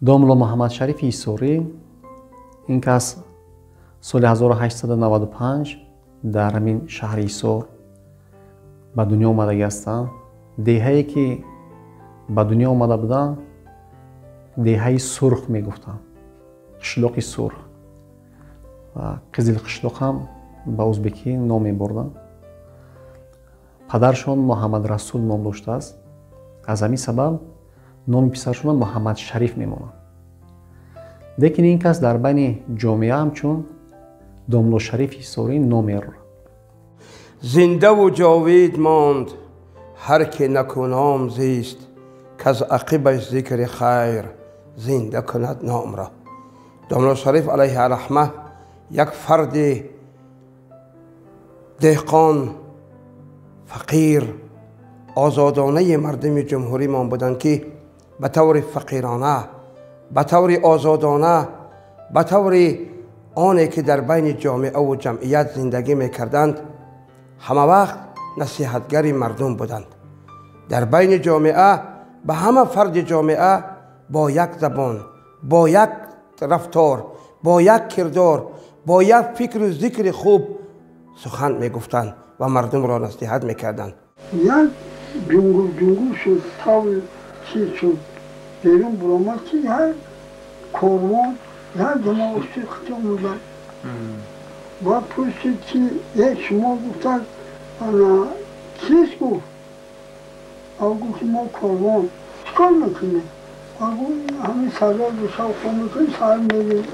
Домло Муҳаммадшарифи Ҳисорӣ ин кас соли 1895 дар ҳамин шаҳри Ҳисор ба дунё омадагӣ ҳастанд. Деҳае ки ба дунё омада буданд, деҳаи Сурх мегуфтанд, қишлоқи Сурх ва Қизилқишлоқ ҳам ба узбекӣ ном мебурданд. Падаршон Муҳаммадрасул ном доштааст. Аз ҳамин сабаб номи писаршонам Муҳаммадшариф мемонад. Лекин ин кас дар байни ҷомеа ҳамчун Домло Шарифи Ҳисорӣ ном мерорад. Зиндаву ҷовид монд ҳар ки накӯном зист, каз ақибаш зикри хайр зинда кунад номро. Домло Шариф алайҳи раҳма як фарди деҳқон, фақир, озодонаи мардуми ҷумҳуримон буданд, ки ба таври фақирона, ба таври озодона, ба таври оне ки дар байни ҷомеаву ҷамъият зиндагӣ мекарданд, ҳама вақт насиҳатгари мардум буданд. Дар байни ҷомеа ба ҳама фарди ҷомеа бо як забон, бо як рафтор, бо як кирдор, бо як фикру зикри хуб сухан мегуфтанд ва мардумро насиҳат мекарданд. Як ҷунгул ҷунгул шуд, тавр чиз шуд, берун буромад, ки як корвон, як ҷамоа уштур хати омаданд. Ва пурсид, ки е шумо, гуфтанд, ана кист? Гуфт, ав гуфт, ки мо корвон, чикор мекунем? А гуфт, ҳамин сарой шаб хоб мекунем, саҳар мерем.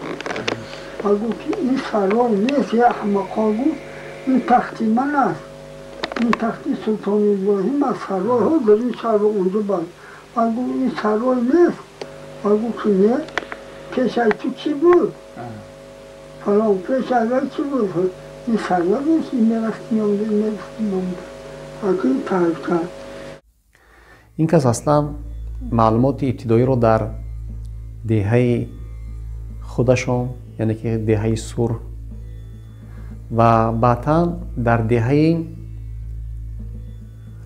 А гуфт, ки ин сарой нест, я аҳмақҳо, гуфт, ин тахти ман аст, ин тахти Султони Иброҳим аст, саройҳо дар ин шаҳру онҷо банд. А гуфт, ин сарой нест. А гуфт, ки не, пеш аз ту чӣ буд? Фалон, пеш аз вай чӣ буд? Ин сарой нест, ин мерафт меомда, ин мерафт меомда. А ки таъриф кард. Ин кас аслан маълумоти ибтидоиро дар деҳаи худашон, яъне ки деҳаи Сурх, ва баъдтан дар деҳаи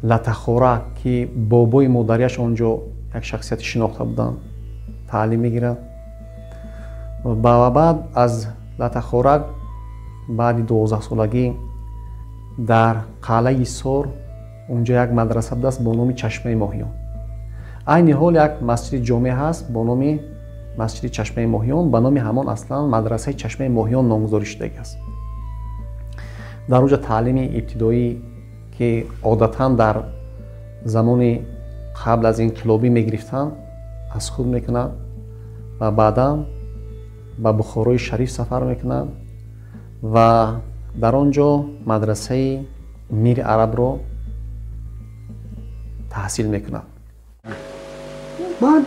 Латахора, ки бобои модариаш он ҷо як шахсияти шинохта буданд, таълим мегирад. Ва баъд аз Латахорак баъди 12солагӣ дар қалъаи Ҳисор унҷо як мадраса будааст бо номи Чашмаи Моҳиён. Айни ҳол як масҷиди ҷомеъ ҳаст бо номи масҷиди Чашмаи Моҳиён, ба номи ҳамон аслан мадрасаи Чашмаи Моҳиён номгузорӣ шудагӣ аст. Дар онҷо таълими ибтидоӣ, ки одатан дар замони қабл аз инқилобӣ мегирифтанд, аз худ мекунад ва баъдан ба Бухорои Шариф сафар мекунад ва дар он ҷо мадрасаи Мири Арабро таҳсил мекунад. Баъд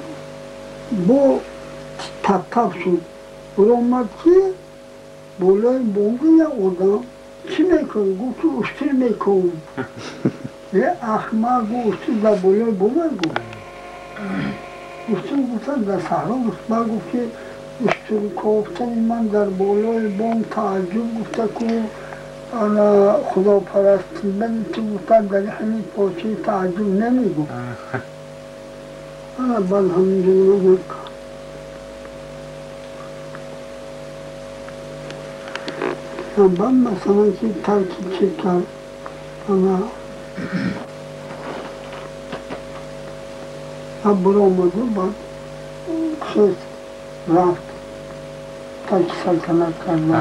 бо тап-тап шуд, буромад, ки болои бомба як одам. Чӣ мекунӣ? Гуфт, ки уштур мекунам. Е аҳмақ, гуфт, уштур дар болои бома? Гуфт, уштур, гуфтан, дар саҳро. Гуфт, баъд гуфт, ки уштур кофтани ман дар болои бом тааҷҷуб, гуфта, ку ана худопарастидани ту, гуфта, дар ҳамин почаи тааҷҷуб намегуфт. Ана баъд ҳаминҷо баъд масалан ки тарки чӣ кард, ана буромаду баъд хест рафт, тарки салтанат карда.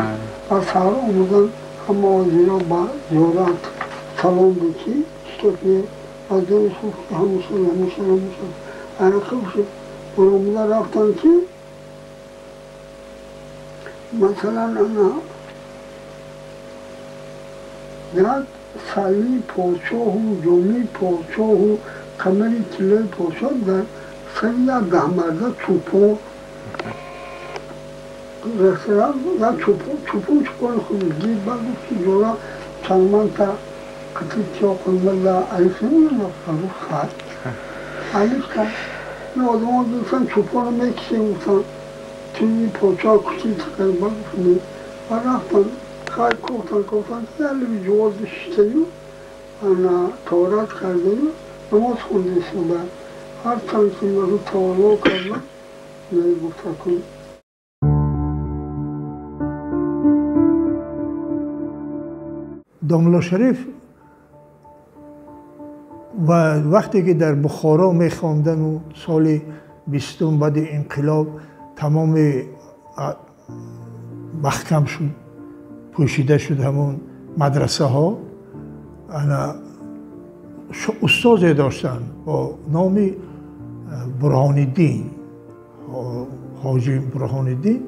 Баъд саҳар омадан, ҳама ҳозиро ба зиёрат салом буд, ки чӣ аз дониш гуфт, ки ҳамушон ҳамушон ҳамушон ана хуб шуд. Буромада рафтан, ки масалан ана як салии подшоҳу ҷомии подшоҳу камари тиллои подшоҳ дар сари як даҳмарда чӯпон як чӯпон чӯпон чӯпони худ дид. Баъд гуфт, ки ҷора чандманта қити тиёқунмада алиф намедонам. Гуфт, хай, алиф кард. Ин одамо гуфтан, чӯпонро мекишем, гуфтан, туи подшоҳ кушти кард. Баъд гуфт, не. Баъд рафтан, хай, кофтан, кофтан, ялиби ҷувози шиштаю ана тоҳорат кардаю намоз хонда истода. Ҳар чанд ки тавалло карда, Гуфта кун. Домла Шариф ва вақте ки дар Бухоро мехондану соли 20 баъди инқилоб тамоми маҳкам шуд, пӯшида шуд ҳамон мадрасаҳо, ана устозе доштанд бо номи Бурҳониддин, ҳоҷи Бурҳониддин,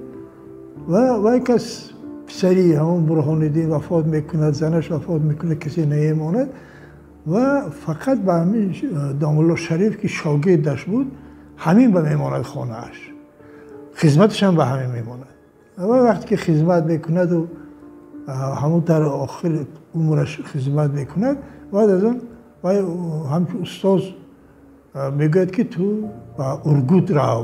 ва вай кас писари ҳамон Бурҳониддин вафот мекунад, занаш вафот мекунад, касе намемонад ва фақат ба ҳамин Домулло Шариф ки шогирдаш буд, ҳамин ба мемонад хонааш, хизматашам ба ҳамин мемонад. Ва вақте ки хизмат мекунаду ҳамон дар охири умраш хизмат мекунад, баъд аз он вай ҳамчун устоз мегӯяд ки ту ба Ургут рав.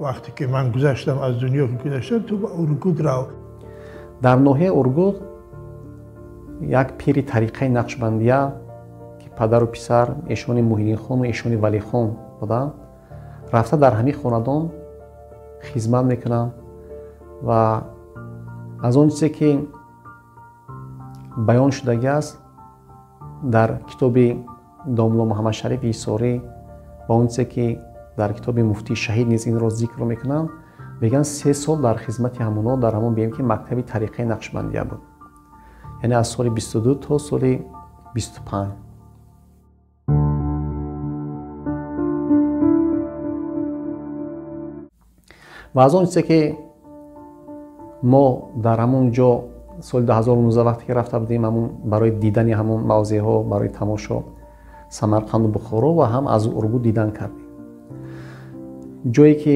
Вақте ки ман гузаштам, аз дунё гузаштам, ту ба Ургут рав. Дар ноҳияи Ургут як пири тариқаи Нақшбандия ки падару писар эшони Муҳиддинхон ва эшони Валихон буданд, рафта дар ҳамин хонадон хизмат мекунанд ва аз он чизе ки баён шудагӣ аст дар китоби Домулло Муҳаммадшарифи Ҳисорӣ ва он чизе ки дар китоби Муфтии Шаҳид низ инро зикр мекунанд, мегӯянд 3 сол дар хизмати ҳамонҳо дар ҳамон бигем ки мактаби тариқаи Нақшбандия буд, яъне аз соли 22 то соли 25. Ва аз он чизе ки мо дар ҳамон ҷо соли 2019 вақте ки рафта будем, ҳамон барои дидани ҳамон мавзеъҳо, барои тамошо Самарқанду Бухоро ва ҳам аз Ургут дидан кардем. Ҷое ки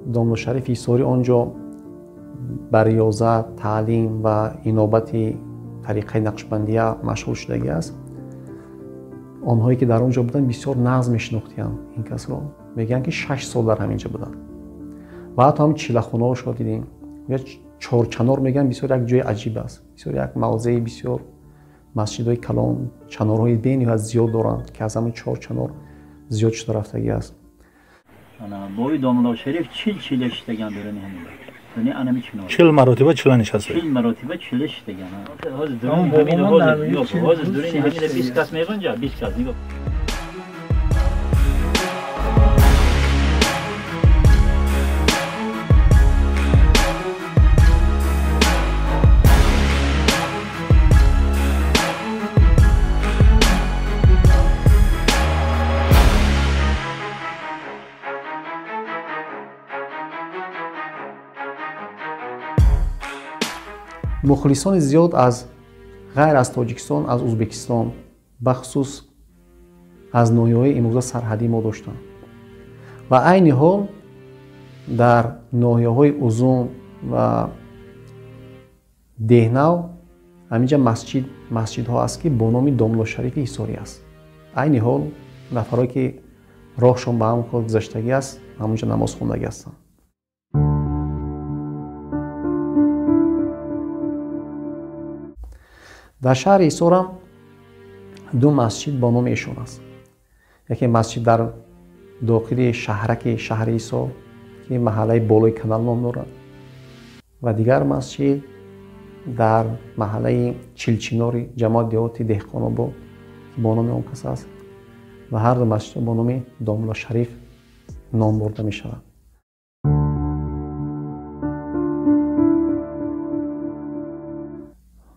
Домулло Шарифи Ҳисорӣ он ҷо ба риёзат, таълим ва инобати тариқаи Нақшбандия машғул шудагӣ аст, онҳое ки дар он ҷо буданд бисёр нағз мешинохтиянд ин касро. Мегӯянд ки 6 сол дар ҳамин ҷо буданд ва ҳатто ҳам чилахонаҳошро дидем. Чорчанор мегӯянд бисёр як ҷои аҷиб аст, бисёр як мавзеи бисёр масҷидҳои калон, чанорҳои бениҳоят зиёд доранд ки аз ҳамин чорчанор зиёд шуда рафтагӣ аст. Бои Домулло Шариф 40 чила шиштаган дурани ҳамин. Яъне анами чинор. 40 маротиба чила нишаста. 40 маротиба чила шиштаган. Ҳозир дурани ҳамин ҳозир yo'q, ҳозир дурани ҳамин 20 кас мегунҷа, 20 кас нигоҳ. Мухлисони зиёд аз ғайр аз Тоҷикистон, аз Ӯзбекистон, бахусус аз ноҳияҳои имрӯза сарҳадӣ мо доштанд. Ва айни ҳол дар ноҳияҳои Узун ва Деҳнав ҳаминҷа масҷидҳо аст ки бо номи Домулло Шарифи Ҳисорӣ аст. Айни ҳол нафарое ки роҳшон ба ҳамон кор гузаштагӣ аст, ҳамонҷа намоз хондагӣ ҳастанд. Дар шаҳри Ҳисорам 2 масҷид бо номи эшон аст. Яке масҷид дар дохили шаҳраки шаҳри Ҳисор ки маҳаллаи болои канал ном дорад ва дигар масҷид дар маҳаллаи Чилчинори ҷамоати деҳоти Деҳқонобод ки бо номи он кас аст ва ҳар ду масҷид бо номи Домулло Шариф ном бурда мешавад.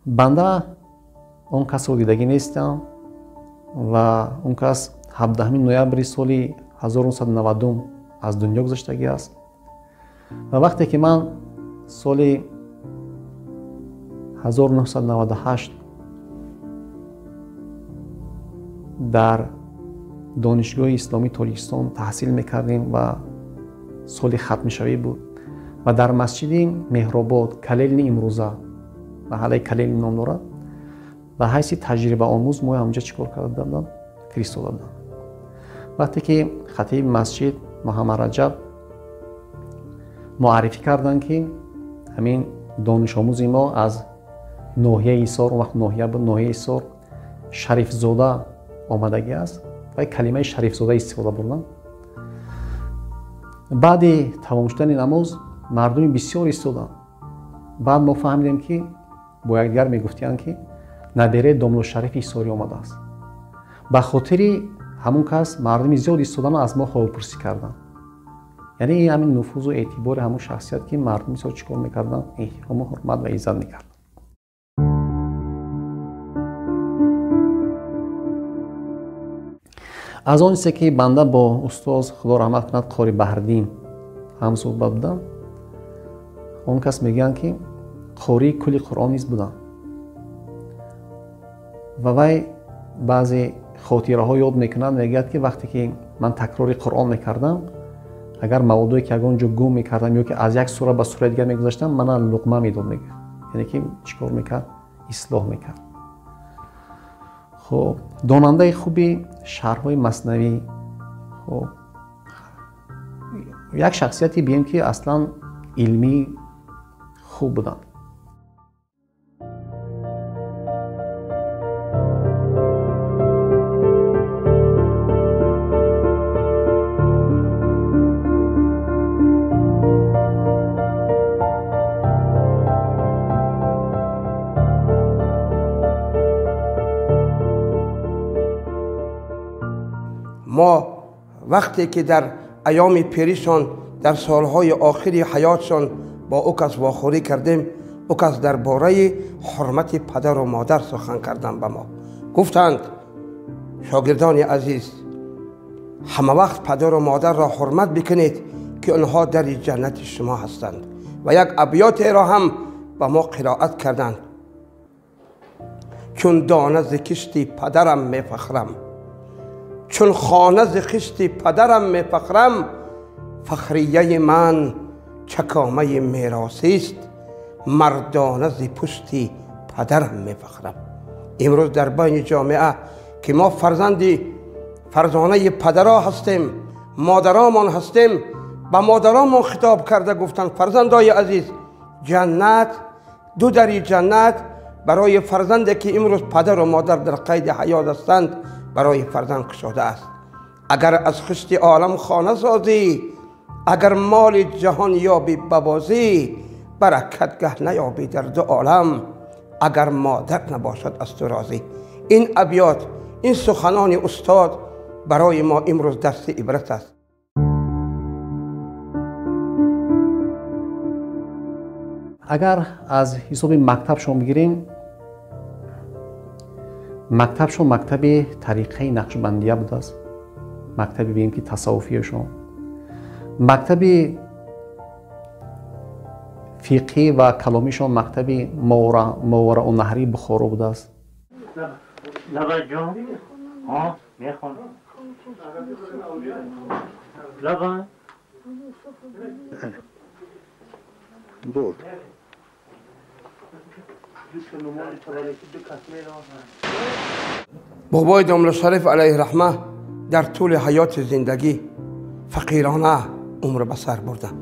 Банда он касро дидагӣ нестам ва он кас 17 ноябри соли 1990 аз дунё гузаштагӣ аст. Ва вақте ки ман соли 1998 дар Донишгоҳи Исломии Тоҷикистон таҳсил мекардем ва соли хатмшавӣ буд ва дар масҷиди Меҳробод, Калелни имрӯза, маҳаллаи Калелни ном дорад, ба ҳайси таҷрибаомӯз мо ҳамҷа чӣ кор карда будам? Фиристода будам. Вақте ки хатиби масҷид Муҳаммад Раҷаб муаррифӣ карданд ки ҳамин донишомӯзи мо аз ноҳияи Ҳисор, он вақт ноҳия буд, ноҳияи Ҳисор, Шарифзода омадагӣ аст ва калимаи Шарифзода истифода бурданд. Баъди тамом шудани намоз мардуми бисёр истоданд. Баъд мо фаҳмидем, ки бо якдигар мегуфтиянд, ки набераи домло Шарифи Ҳисорӣ омадааст. Ба хотири ҳамон кас мардуми зиёд истодану аз мо ҳолпурсӣ карданд. Яъне ин ҳамин нуфузу эътибори ҳамон шахсият, ки мардум бисёр чӣ кор мекарданд, эҳтирому ҳурмат ва иззат мекарданд. Аз он чизе ки банда бо устоз, худо раҳмат кунад, Қори Баҳриддин ҳамсӯҳбат будам, он кас мегӯянд, ки қории кулли Қуръон низ буданд ва вай баъзе хотираҳо ёд мекунад. Мегӯяд, ки вақте ки ман такрори Қуръон мекардам, агар маводое ки ягон ҷо гум мекардам ё ки аз як сура ба сураи дигар мегузаштам, мана луқма медод, мегӯяд. Яъне ки чӣ кор мекард? Ислоҳ мекард. Хуб, донандаи хуби шарҳҳои маснавӣ, хуб, як шахсияте бием, ки аслан илмӣ хуб буданд. Мо вақте ки дар айёми пиришон, дар солҳои охири ҳаётшон бо ӯ кас вохӯрӣ кардем, ӯ кас дар бораи ҳурмати падару модар сухан карданд. Ба мо гуфтанд: шогирдони азиз, ҳама вақт падару модарро ҳурмат бикунед, ки онҳо дари ҷаннати шумо ҳастанд. Ва як абётеро ҳам ба мо қироат карданд: чун дона зи кишти падарам мефахрам, чун хона зи хишти падарам мефахрам, фахрияи ман чакомаи меросист, мардона зи пушти падарам мефахрам. Имрӯз дар байни ҷомеа, ки мо фарзанди фарзонаи падаро ҳастем, модаромон ҳастем, ба модаромон хитоб карда гуфтанд: фарзандои азиз, ҷаннат, ду дари ҷаннат барои фарзанде ки имрӯз падару модар дар қайди ҳаёт ҳастанд, барои фарзанд кушода аст. Агар аз хишти олам хона созӣ, агар моли ҷаҳон ёбӣ ба бозӣ, баракатгаҳ наёбӣ дар ду олам, агар модар набошад аз ту розӣ. Ин абёт, ин суханони устод барои мо имрӯз дарси ибрат аст. Агар аз ҳисоби мактабшон бигирем, мактабшон мактаби тариқаи нақшбандия будааст, мактаби бигем ки тасаввуфиашон, мактаби фиқҳӣ ва каломишон мактаби Моварауннаҳрии Бухоро будааст. Бобои домла Шариф алайҳи раҳма дар тӯли ҳаёти зиндагӣ фақирона умр ба сар бурданд.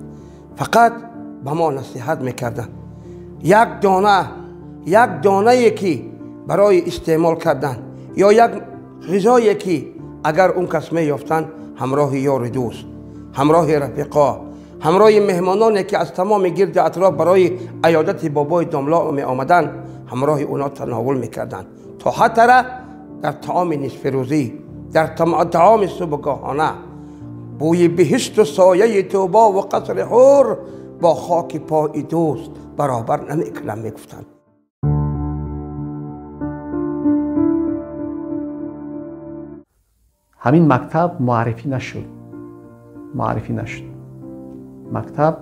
Фақат ба мо насиҳат мекарданд: як дона, як донае ки барои истеъмол кардан ё як ғизое ки агар он кас меёфтанд, ҳамроҳи ёри дӯст, ҳамроҳи рафиқо, ҳамроҳи меҳмононе ки аз тамоми гирди атроф барои аёдати бобои домло меомаданд, ҳамроҳи онҳо тановул мекарданд, то ҳаттара дар таоми нисфирӯзӣ, дар таоми субҳгоҳона бӯи биҳишту сояи тӯбову қасри ҳур бо хоки пои дӯст баробар намекунам, мегуфтанд. Ҳамин мактаб муаррифӣ нашуд, муаррифӣ нашуд. Мактаб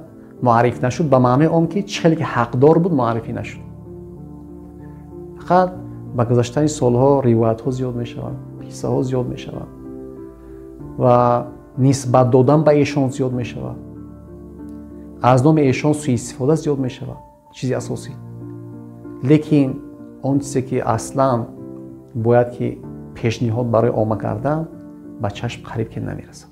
муарриф нашуд ба маънои он ки чӣ хеле ки ҳақдор буд муаррифӣ нашуд. Фақат ба гузаштани солҳо ривоятҳо зиёд мешаванд, қиссаҳо зиёд мешаванд ва нисбат додан ба эшон зиёд мешавад, аз номи эшон суистифода зиёд мешавад, чизи асосӣ. Лекин он чизе ки аслан бояд ки пешниҳод барои омма кардан, ба чашм қариб ки намерасад.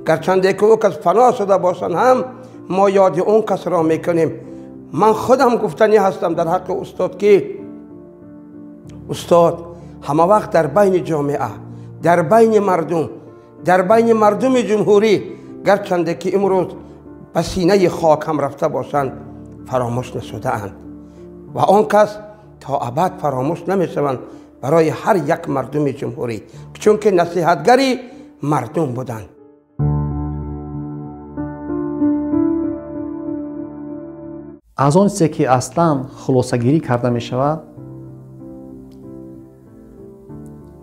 Гарчанде ки ӯ кас фано шуда бошанд ҳам, мо ёди он касро мекунем. Ман худам гуфтанӣ ҳастам дар ҳаққи устод, ки устод ҳама вақт дар байни ҷомеа, дар байни мардум, дар байни мардуми ҷумҳурӣ, гарчанде ки имрӯз ба синаи хок ҳам рафта бошанд, фаромӯш нашудаанд ва он кас то абад фаромӯш намешаванд барои ҳар як мардуми ҷумҳурӣ, чунки насиҳатгари мардум буданд. Аз он чизе ки аслан хулосагирӣ карда мешавад,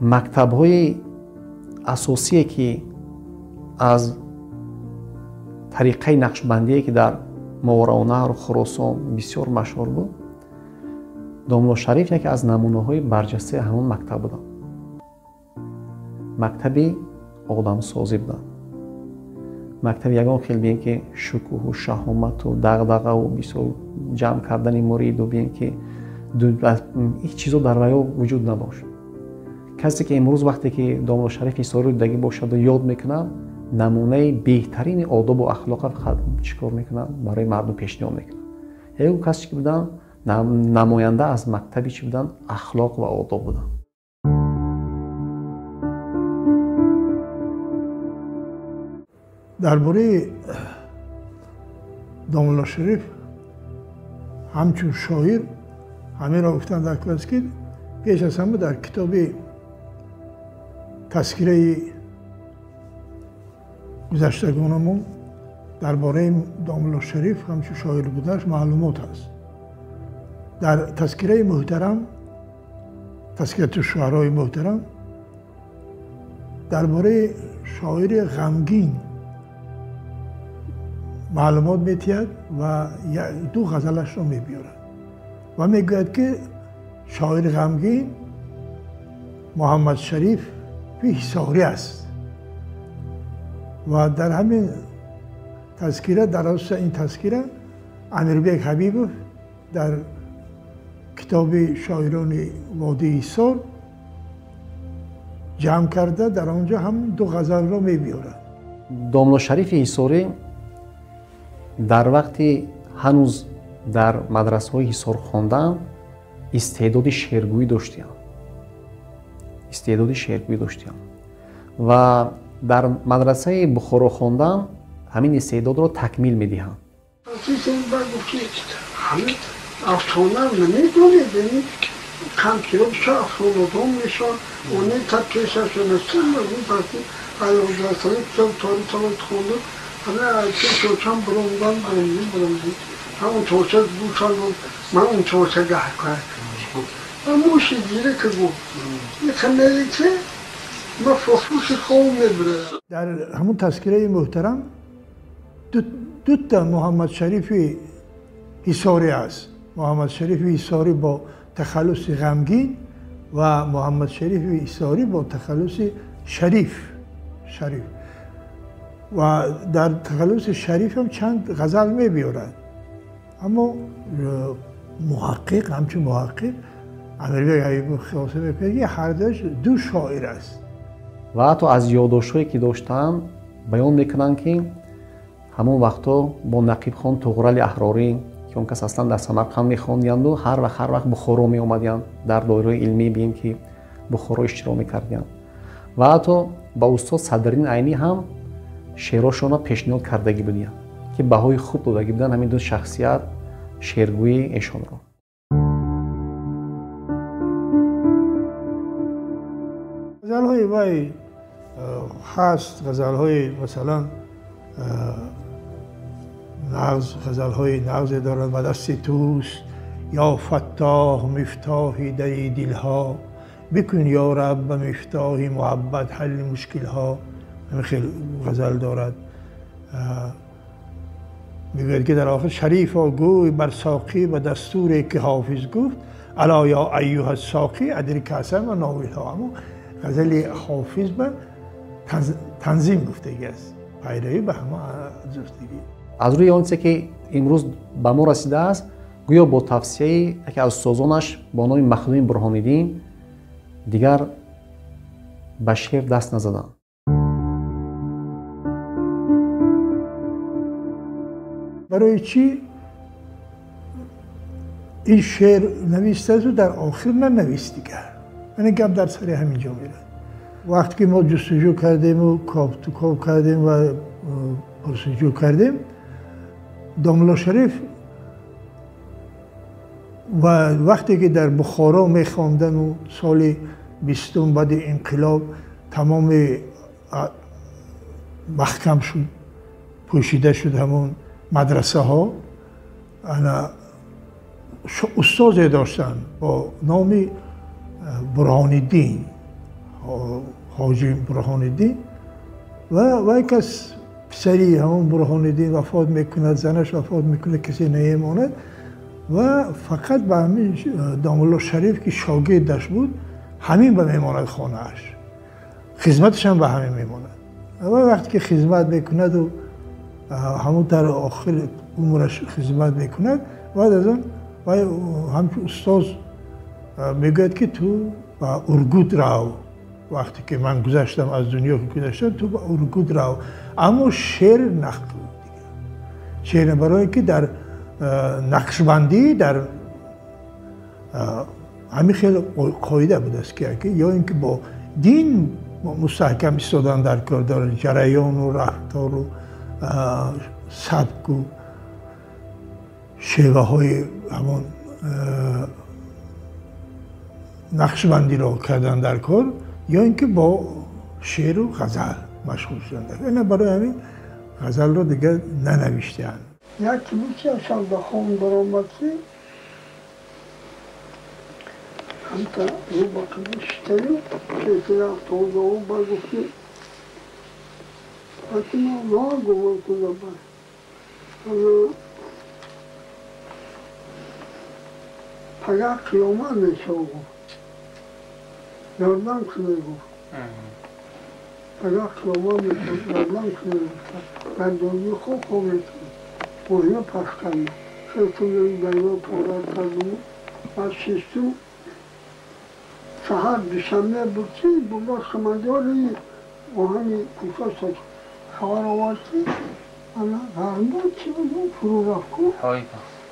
мактабҳои асосие ки аз тариқаи нақшбандие ки дар Мовароуннаҳру Хуросон бисёр машҳур буд, Домулло Шариф яке аз намунаҳои барҷастаи ҳамон мактаб буданд. Мактаби одамсозӣ буданд. Мактаби ягон хел бием ки шукӯҳу шаҳомату дағдағаву бисёр ҷамъ кардани муриду бием ки ҳеҷ чизо дар ваё вуҷуд надошт. Касе ки имрӯз вақте ки Домулло Шариф Ҳисориро дидагӣ бошаду ёд мекунад, намунаи беҳтарини одобу ахлоқа фақат чӣ кор мекунад, барои мардум пешниҳод мекунад. Ягон касе ки буданд, намоянда аз мактаби чӣ буданд? Ахлоқ ва одоб буданд. Дар бораи Домулло Шариф ҳамчун шоир ҳамеро гуфтанд дар класс, ки пеш аз ҳама дар китоби тазкираи гузаштагонамон дар бораи Домулло Шариф ҳамчун шоир буданаш маълумот аст. Дар тазкираи муҳтарам, тазкирату шуарои муҳтарам, дар бораи шоири ғамгин маълумот метиҳад ва ду ғазалашро мебиёрад ва мегӯяд, ки шоири ғамгин Муҳаммад Шарифи Ҳисорӣ аст. Ва дар ҳамин тазкира, дар асоси ин тазкира, Амирбек Ҳабибов дар китоби шоирони водии Ҳисор ҷамъ карда, дар он ҷо ҳам ду ғазалро мебиёрад. Домулло Шарифи Ҳисорӣ дар вақти ҳанӯз дар мадрасаҳои Ҳисор хондан истеъдоди шеъргӯӣ доштиям. Истеъдоди шеъргӯӣ доштиям ва дар мадрасаи Бухоро хондан ҳамин истеъдодро такмил медиҳанд. Афсона намедонед, камкиро бисёр афсонадон мешавад, оне та пешашонастан аёзасани китоб торихро хонду, ҳама чочам буромдан буромди, ҳамон чоча гӯшан, ман он чоча гаҳ кар. Муши гире ки гуфт, ихамери ки ма фофуши хов мебурам. Дар ҳамон тазкираи муҳтарам дута Муҳаммад Шарифи Ҳисорӣ аст. Муҳаммад Шарифи Ҳисорӣ бо тахаллуси ғамгин ва Муҳаммад Шарифи Ҳисорӣ бо тахаллуси Шариф. Шариф. Ва дар тахаллуси Шариф ҳам чанд ғазал мебиёрад. Аммо муҳаққиқ, ҳамчун муҳаққиқ Амирбек Ҳабибов хулоса мекунад, ки ҳардуяш ду шоир аст. Ва ҳатто аз ёддоштҳое ки доштанд баён мекунанд, ки ҳамон вақтҳо бо Нақибхон Туғрали Аҳрорӣ, ки он кас аслан дар Самарқанд мехондиянду ҳар вақт Бухоро меомадиянд, дар доираи илмӣ бием ки Бухоро иштирок мекардиянд. Ва ҳатто ба устод Садриддин Айнӣ ҳам шеърҳошонро пешниҳод кардагӣ будиянд, ки баҳои хуб додагӣ буданд ҳамин ду шахсият шеъргӯии эшонро. Ғазалҳои вай ҳаст, ғазалҳои масалан нағз, ғазалҳои нағзе дорад ба дасти туст, ё Фаттоҳ мифтоҳи дари дилҳо, бикун ё Раб ба мифтоҳи муҳаббат ҳалли мушкилҳо. Ҳамин хел ғазал дорад. Мегӯяд ки дар охир Шарифо гӯй бар соқӣ ба дастуре ки Ҳофиз гуфт, ало ё айюҳа соқӣ адри касан ва новилҳо. Аммо ғазали Ҳофиз ба танзим гуфтагӣ аст, пайравӣ ба ҳама гуфтагӣ. Аз рӯи он чизе ки имрӯз ба мо расидааст, гӯё бо тавсияи яке аз устозонаш бо номи Махдуми Бурҳониддин дигар ба шеър даст назаданд. Барои чӣ ин шеър навистазу дар охир нанавист дигар? Яъне гап дар сари ҳамин ҷо мерад. Вақте ки мо ҷустуҷӯ кардему кофтуков кардем ва пурсуҷӯ кардем, Домулло Шариф ва вақте ки дар Бухоро мехондану соли 20 баъди инқилоб тамоми маҳкам шуд, пӯшида шуд ҳамон мадрасаҳо, ана устозе доштанд бо номи Бурҳониддин, Ҳоҷи Бурҳониддин, ва вай кас писари ҳамон Бурҳониддин вафот мекунад, занаш вафот мекунад, касе намемонад ва фақат ба ҳамин Домулло Шариф ки шогирдаш буд, ҳамин ба мемонад хонааш, хизматаш ҳам ба ҳамин мемонад. Ва вақте ки хизмат мекунаду ҳамон дар охири умраш хизмат мекунад, баъд аз он вай ҳамчун устоз мегӯяд ки ту ба Ургут рав, вақте ки ман гузаштам аз дунё ки гузаштам, ту ба Ургут рав, аммо шеър нақл дигар, шеър барое ки дар нақшбандӣ дар ҳамин хеле қоида будааст ки ё ин ки бо дин мустаҳкам истодан дар кор дорад, ҷараёну рафтору сабку шеваҳои ҳамон нақшбандиро кардан дар кор, ё ин ки бо шеъру ғазал машғул шудан дар кор. Ина барои ҳамин ғазалро дигар нанавиштаанд. Яке буд ки аз шабдахон баромад ки ҳамта рӯ ба қибла шитаю пеши рафтозаву бар гуфт ки Фатима ва гумон кунда бар ана пага қиёмат мешава гуфт, ёрдам кунед гуфт, пага қиёмат мешава, ёрдам кунед гуфт, дар дунёи хоб хоб мекунад, моҳиё пахш кардем, хелтун дарё пора кардему баъд шишту саҳар душанбе буд ки бобо шамадори оҳани кӯча сохт, хабар овард ки ана ғарбо чӣ буд фурӯ рафт ку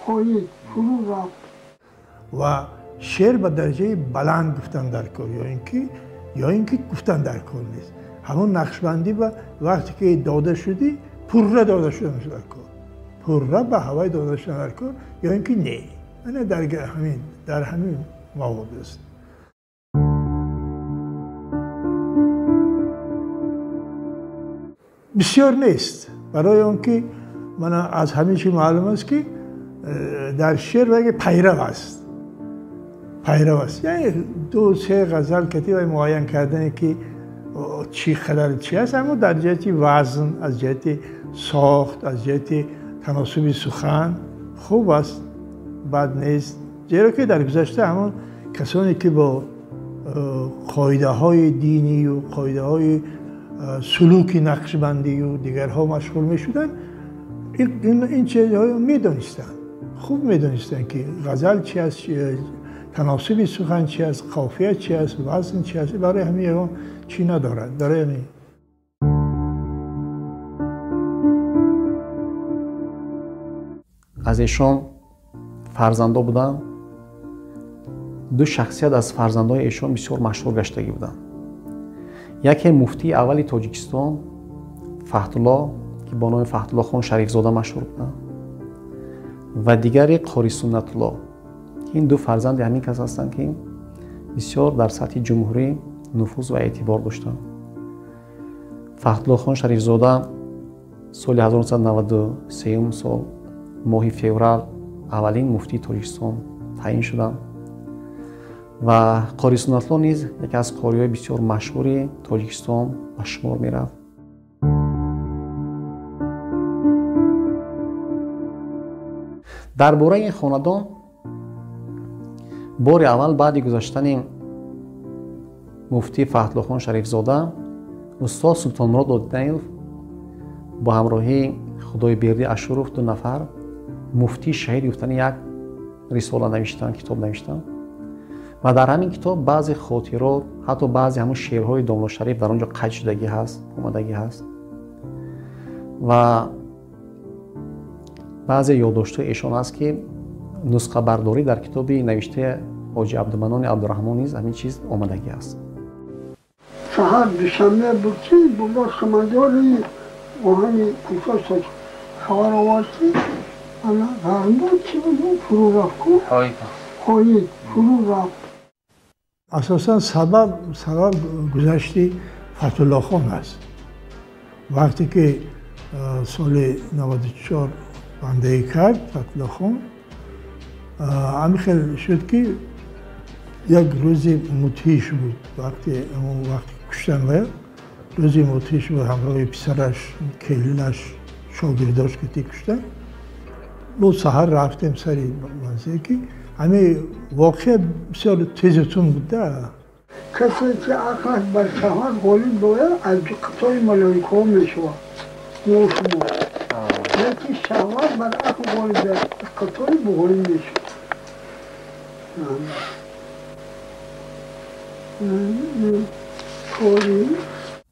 хоид фурӯ рафт. Ва шеър ба дараҷаи баланд гуфтан дар кор, ё ин ки гуфтан дар кор нест. Ҳамон нақшбандӣ ба вақте ки дода шудӣ, пурра дода шудан дар кор, пурра ба ҳавай дода шудан дар кор, ё ин ки не. Ана дар ҳамин мавод аст. Бисёр нест, барои он ки мана аз ҳамин чи маълум аст ки дар шеър ваге пайрав аст, пайрав аст. Яъне ду се ғазал кати вай муайян кардане ки чӣ қадар чи аст, аммо дар ҷиҳати вазн, аз ҷиҳати сохт, аз ҷиҳати таносуби сухан хуб аст, бад нест. Зеро ки дар гузашта ҳамон касоне ки бо қоидаҳои динию қоидаҳои сулуки нақшбандию дигарҳо машғул мешуданд, ин чизҳоро медонистанд, хуб медонистанд ки ғазал чи аст, таносуби сухан чи аст, қофия чи аст, вазн чи аст. Барои ҳамин ягон чӣ надорад. Барои ҳамин аз эшон фарзандо буданд. Ду шахсият аз фарзандои эшон бисёр машҳур гаштагӣ буданд. Яке муфтии аввали Тоҷикистон Фаҳтулло, ки бо номи Фаҳтулло хон Шарифзода машҳур буданд, ва дигаре Қори Суннатулло. Ин ду фарзанди ҳамин кас ҳастанд ки бисёр дар сатҳи ҷумҳурӣ нуфуз ва эътибор доштанд. Фаҳтулло хон Шарифзода соли 1993 сол моҳи феврал аввалин муфтии Тоҷикистон таъин шуданд ва Қори Суннатулло низ яке аз қориҳои бисёр машҳури Тоҷикистон ба шумор мерафт. Дар бораи ин хонадон бори аввал баъди гузаштани муфтӣ Фаҳтуллохон Шарифзода устод Султонмурод Одинаев бо ҳамроҳии Худойбердӣ Ашуров ду нафар муфтии шаҳид гуфтани як рисола навиштанд, китоб навиштанд ва дар ҳамин китоб баъзе хотирот, ҳатто баъзе ҳамун шеърҳои Домулло Шариф дар он ҷо қайд шудагӣ ҳаст, омадагӣ ҳаст ва Баъзе ёддоштҳои эшон аст, ки нусхабардорӣ дар китоби навиштаи ҳоҷи Абдуманони Абдураҳмон низ ҳамин чиз омадагӣ аст. Саҳар душанбе буд, ки бобо командори оҳани кӯча хабар овард, ки ана ғармбуд, чи буд, фурӯ рафт, ку ҳоид фурӯ рафт. Асосан сабаб гузашти Фатҳуллохон аст. Вақте ки соли 94 бандаӣ кард Фатҳуллохон, ҳамин хел шуд, ки як рӯзи мудҳиш буд. Вақте вақти куштан вая рӯзи мудҳиш буд, ҳамроҳи писараш, келинаш, шогирдош ки куштан. Мо саҳар рафтем сари манзил, ки ҳамин воқеа бисёр тезу тунд буда. Касе ки ақлаш бар шаҳват ғолиб бояд, аз қатори малоикаҳо мешавад. Мо шумо лекин шаҳват бар ақл ғолиб бояд, аз қатори буғолӣ мешавад.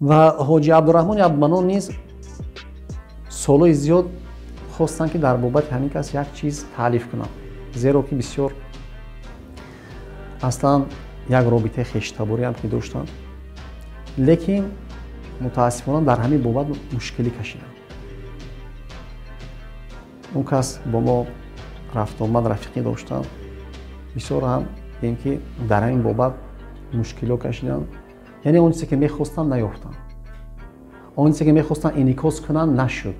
Ва ҳоҷи Абдураҳмони Абдуманон низ солҳои зиёд хостанд, ки дар бобати ҳамин кас як чиз таълиф кунанд, зеро ки бисёр аслан як робитаи хештабориам ки доштанд, лекин мутаассифона дар ҳамин бобат мушкилӣ кашиданд. Он кас бо мо рафтуомад, рафиқӣ доштанд, бисёр ҳам дидем, ки дар ҳамин бобат мушкилиҳо кашиданд. Яъне он чизе ки мехостанд, наёфтанд, он чизе ки мехостанд инъикос кунанд, нашуд.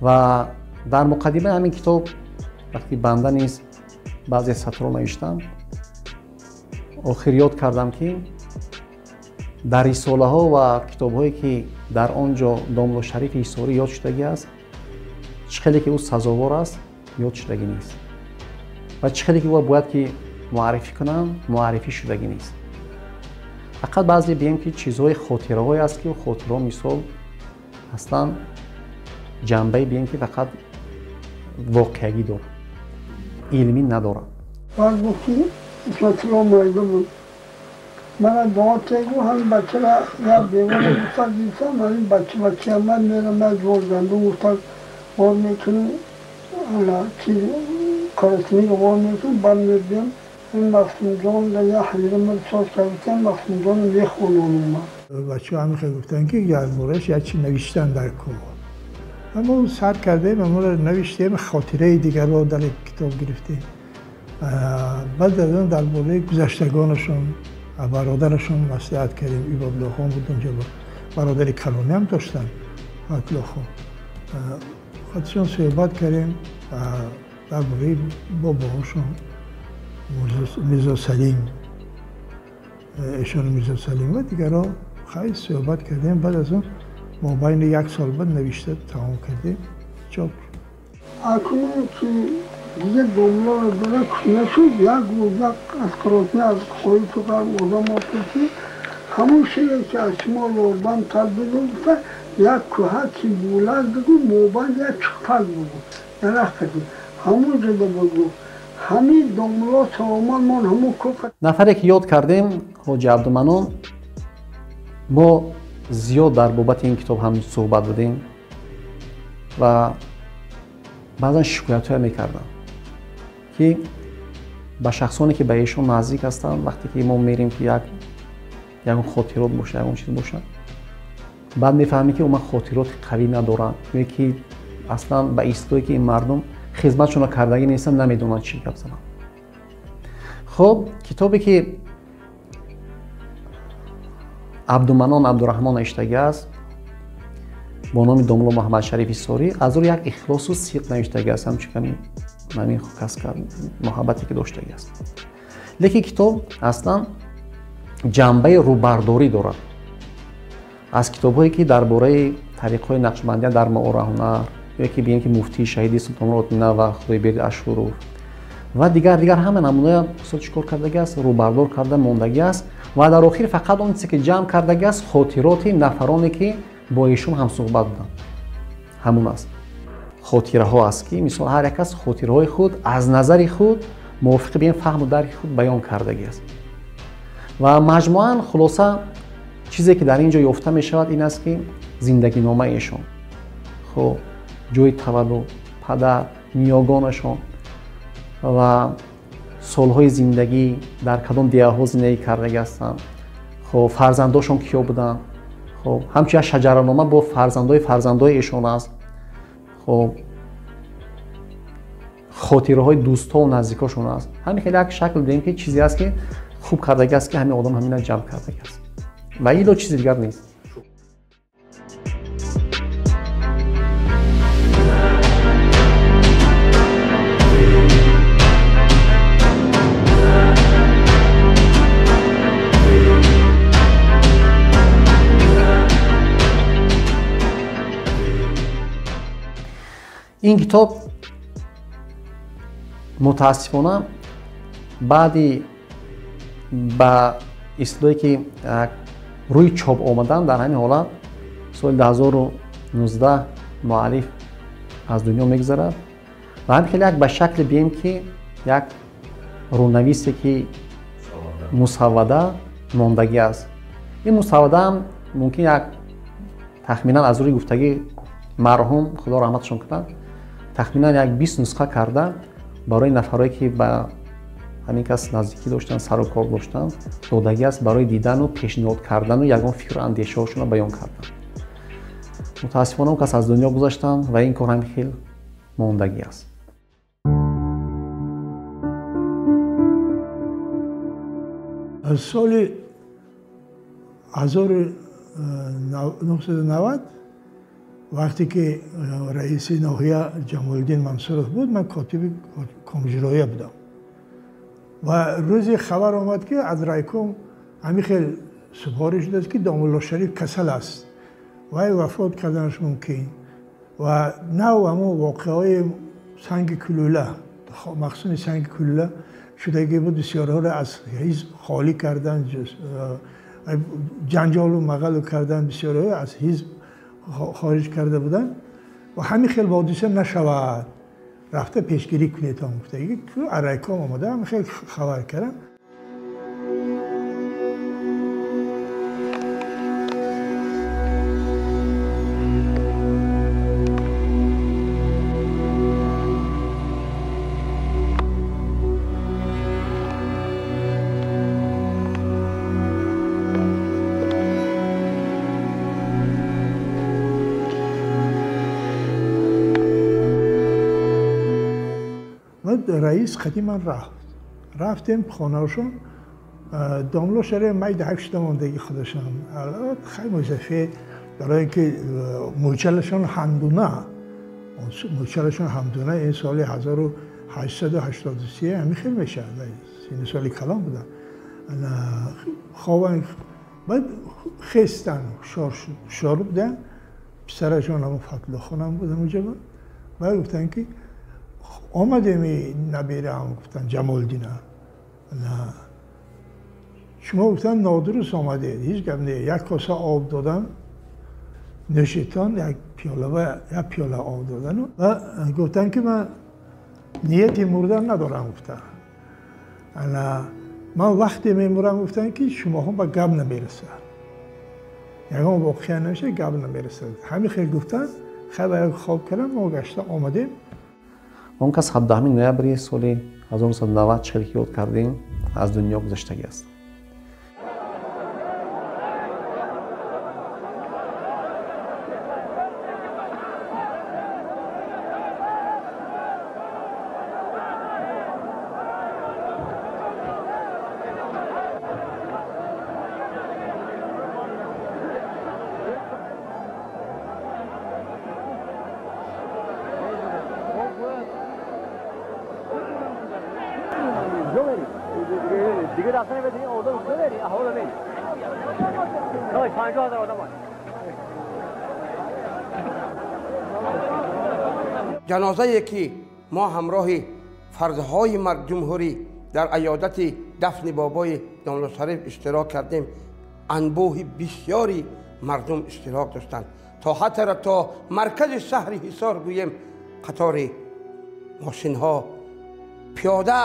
Ва дар муқаддимаи ҳамин китоб вақти банда низ баъзе сатрро навиштам, охир ёд кардам, ки дар рисолаҳо ва китобҳое ки дар он ҷо домло Шарифи Ҳисорӣ ёд шудагӣ аст, чӣ хеле ки ӯ сазовор аст, ёд шудагӣ нест ва чӣ хеле ки ӯ бояд ки муаррифӣ кунанд, муаррифӣ шудагӣ нест. Фақат баъзе бием, ки чизҳои хотираҳое аст, ки хотираҳо мисол аслан ҷанбаи бием, ки фақат воқеагӣ дорад, илмӣ надорад. Баъд гуфт, ки Исматулло майда буд, мана дуо тегу ҳамин бачара як бемор гуфтак дидсам, ҳамин бача бача ман мерам, як ҷор гандум гуфтак бор мекунем, ана чиз карасиниро бор мекунем, баъд мебиям ин Махсумҷон я ҳамира ман соз кардам, Махсумҷон мехононум ман. Бачаҳо ҳамин хел гуфтанд, ки дар борааш як чи навиштан дар кор. Мо сар кардем, аморо навиштем, хотираи дигарро дар китоб гирифтем. Баъд аз он дар бораи гузаштагонашон, бародарашон маслиҳат кардем. Ибодуллохон буд онҷо, бародари калонӣ ҳам доштанд, Фатҳуллохон. Худшон суҳбат кардем дар бораи бобоҳошон, Мирзо Салим, эшони Мирзо Салим ва дигарҳо. Хайр, суҳбат кардем. Баъд аз он мобайни як сол баъд навишта тамом кардем, чоп. Акнун ки дига домларо дора нашуд, як рӯза аз қиротни аз хои туқар одам ки ҳамон шее ки аз шумо ёрдам талбиду гуфта, як кӯҳа ки буланд буду, мобайн як чуқпак буду, дарахт буд, ҳамон ҷода буд, гуфт ҳамин домло саломат мон ҳамон кӯҳ. Нафаре ки ёд кардем, ҳоҷи Абдуманон, мо зиёд дар бобати ин китоб ҳам суҳбат будем ва баъзан шикоятҳое мекардам, ки ба шахсоне ки ба эшон наздик ҳастанд, вақте ки мо мерем, ки ягон хотирот боша, ягон чиз боша, баъд мефаҳмем, ки ман хотироти қавӣ надорам ё ки аслан ба истилоҳе ки ин мардум хизматшонро кардагӣ нестанд, намедонанд чӣ гап зананд. Хуб, китобе ки Абдуманон Абдураҳмон навиштагӣ аст бо номи домло Муҳаммадшариф Ҳисорӣ, аз рӯи як ихлосу сидқ навиштагӣ аст, ҳамчун ҳамин кас муҳаббате ки доштагӣ аст. Лекин китоб аслан ҷанбаи рӯбардорӣ дорад аз китобҳое ки дар бораи тариқҳои нақшбандия дар Маораҳунар ё ки бигем, ки муфтии шаҳиди Султонмурод ва Худойберди Ашуров ва дигар ҳама намунаҳо мисол чӣ кор кардагӣ аст, рӯбардор карда мондагӣ аст ва дар охир фақат он чизе ки ҷамъ кардагӣ аст, хотироти нафароне ки бо эшон ҳамсуҳбат буданд, ҳамун аст. Хотираҳо аст, ки мисол ҳар як кас хотираҳои худ аз назари худ мувофиқи бигем фаҳму дарки худ баён кардагӣ аст. Ва маҷмӯан хулоса чизе ки дар ин ҷо ёфта мешавад, ин аст, ки зиндагиномаи эшон, хуб, ҷои таваллуд, падар, ниёгонашон ва солҳои зиндагӣ, дар кадом деҳаҳо зиндагӣ кардагӣ ҳастанд, хоб, фарзандошон киё буданд, хоб, ҳамчун як шаҷаранома бо фарзандои фарзандои эшон аст, хоб, хотираҳои дӯстҳову наздикошон аст. Ҳамин хеле як шакл дидем, ки чизе аст, ки хуб кардагӣ аст, ки ҳамин одам ҳамина ҷамъ кардагӣ аст ва ило чизи дигар нест. Ин китоб мутаассифона баъди ба истилоҳе ки рӯи чоп омадан, дар ҳамин ҳолат соли 2019 муаллиф аз дунё мегузарад ва ҳамин хеле як ба шакли бием, ки як рӯнависе, ки мусаввада мондагӣ аст. Ин мусаввадаам мумкин як тахминан аз рӯи гуфтагӣ марҳум, худо раҳматашон кунад, тахминан як 20 нусха карда барои нафарое, ки ба ҳамин кас наздикӣ доштанд, сару кор доштанд, додагӣ аст барои дидану пешниҳод кардану ягон фикру андешаҳошонро баён кардан. Мутаассифона, он кас аз дунё гузаштанд ва ин кор ҳамин хел мондагӣ аст. Аз соли 1990, вақте ки раиси ноҳия Ҷамолиддин Мансуров буд, ман котиби комжироя будам ва рӯзе хабар омад, ки аз райком ҳамин хел супориш шудааст, ки Домулло Шариф касал аст, вай вафот карданаш мумкин. Ва нав ҳамон воқеаҳои санги кулула, махсуни санги кулула шудагӣ буд, бисёрҳоро аз ҳизб холӣ кардан, ҷанҷолу мағалу кардан, бисёрҳоро аз ҳизб хориҷ карда буданд ва ҳамин хел ҳодиса нашавад, рафта пешгирӣ кунед, гуфтагӣ райком омода ҳамин хел хабар кардам. Раис қадиман рафт, рафтем хонаашон. Домло Шариф майда ҳак шуда мондагӣ худашон хай музаффар, барои ин ки мӯчалашон ҳамдуна, мӯчалашон ҳамдуна, ин соли 1883 ҳамин хел мешавад, сини соли калон буданд. Хобан баъд хестан, ҳушёр буданд, писарашон ҳамон Фатлухонам буд ҳамонҷо буд. Баъд гуфтанд, ки омадем, набираам, гуфтанд, Ҷамолиддина, шумо, гуфтанд, нодуруст омадед, ҳеҷ гап не, як коса об додам, нӯшитон, як пиёла ва як пиёла об додану ва гуфтанд, ки ман нияти мурдан надорам, гуфтанд, ман вақте мемурам, гуфтанд, ки шумоҳо ба гап намерасад, ягон воқеа намешавад, гап намерасад. Ҳамин хел гуфтанд, хай ба як хоб кардам, мо гашта омадем. Он кас 17 ноябри соли 1990, чӣ хеле ки ёд кардем, аз дунё гузаштагӣ аст. Ҷанозае ки мо ҳамроҳи фардҳои ҷумҳурӣ дар аёдати дафни бобои Домулло Шариф иштирок кардем, анбӯҳи бисёри мардум иштирок доштанд, то ҳаттара то маркази шаҳри Ҳисор гӯем қатори мошинҳо пиёда,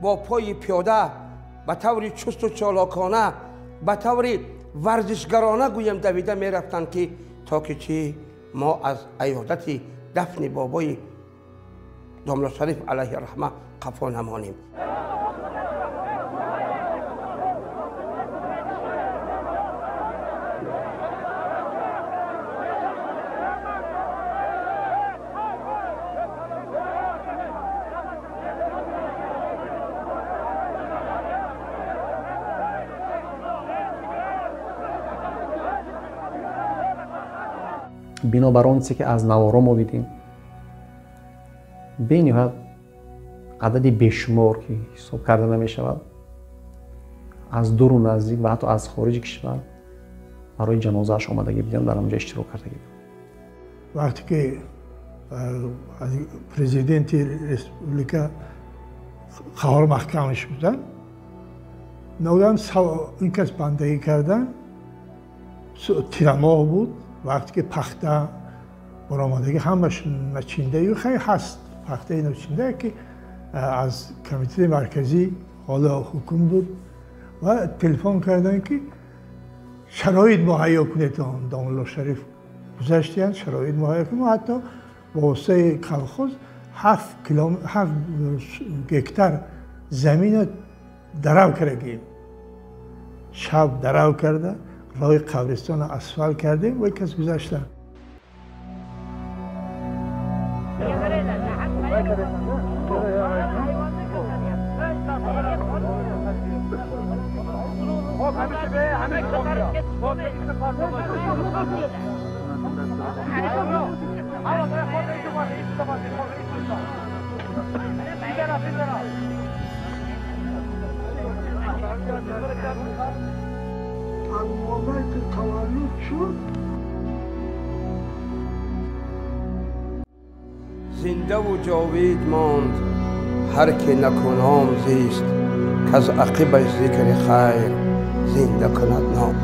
бо пои пиёда, ба таври чусту чолокона, ба таври варзишгарона гӯем давида мерафтанд, ки то ки чӣ мо аз аёдати дафни бобои домла Шариф алайҳи раҳма қафо намонем. Бинобар он чизе ки аз наворо мо дидем, бениҳоят адади бешумор ки ҳисоб карда намешавад, аз дуру наздик ва ҳатто аз хориҷи кишвар барои ҷанозааш омадагӣ буданд, дар онҷо иштирок кардагӣ буданд. Вақте ки президенти республика Қаҳор Маҳкамович буданд, ногаҳон ин кас бандагӣ кардан, тирамоҳ буд, вақте ки пахта баромадагӣ ҳамаш начиндаю хай ҳаст, пахтаи начинда ки аз комитети марказӣ ҳоло ҳукм буд ва телефон карданд ки шароит муҳайё кунед. Домулло Шариф гузаштиянд, шароит муҳайё кунед. Ҳатто бо воситаи колхоз 7 гектар замина дарав кардагием. Шаб дарав карда роҳи қабристонро асфалт кардем ва кас гузаштанд. از موقعی که تولد شد زنده و جاوید ماند هر که نکنام زیست، که از عقبش ذکر خیر زنده کند نام.